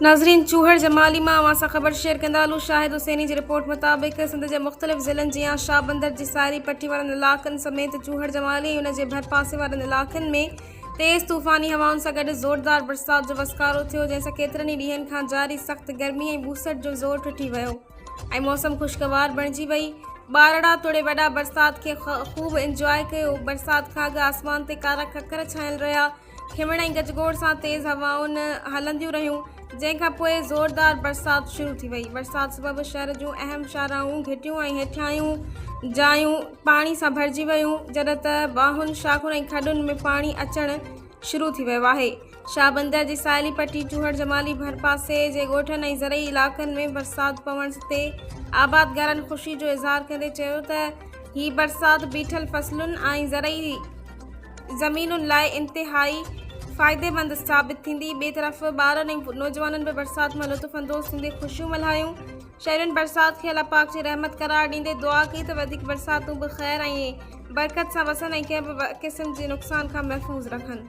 ناظرين چوهڙ جمالي مان اوهان سان خبر شيئر ڪندا هلون شاهد حسيني جي رپورٽ مطابق سنڌ جي مختلف ضلعن جيان شاهبندر جي ساحلي پٽي وارن علائقن سميت چوهڙ جمالي ۽ ان جي ڀرپاسي وارن علائقن ۾ تيز طوفاني هوائن سان گڏ زوردار برسات جو وسڪارو ٿيو جنهن سان ڪيترن ئي ڏينهن کان جاري سخت گرمي ۽ ٻوسٽ جو زور ٽٽي ويو ۽ موسم خوشگوار بڻجي وئي ٻارڙا توڙي وڏا برسات کي خوب انجواء ڪيو برسات کان اڳ آسمان تي ڪارا ڪڪر ڇانيل رهيا کنوڻ ۽ گجگوڙ سان تيز هوائون هلنديون رهيون، جنهن کان پوء زوردار برسات شروع ٿي وئي. برسات سبب شهر جون اهم شاهراهون، گهٽيون ۽ هيٺاهيون جايون پاڻي سان ڀرجي ويون، جڏهن ته واهن، شاخن ۽ کڏن ۾ پاڻي اچڻ شروع ٿي ويو آهي. شاهبندر جي ساحلي پٽي، چوهڙ جمالي ڀرپاسي جي ڳوٺن ۽ زرعي علائقن ۾ برسات پوڻ تي آبادگارن خوشي جو اظهار ڪندي چيو ته هي برسات بيٺل فصلن ۽ زرعي زمينن لاء انتهائي فائديمند ثابت ٿيندي. ٻئي طرف ٻارن ۽ نوجوانن به برسات مان لطف اندوز ٿيندي خوشيون ملهايون. شهرين برسات کي الله پاڪ جي رحمت قرار ڏيندي دعا ڪئي ته وڌيڪ برساتون به خير ۽ برڪت سان وسن ۽ ڪنهن به قسم جي نقصان کان محفوظ رکن.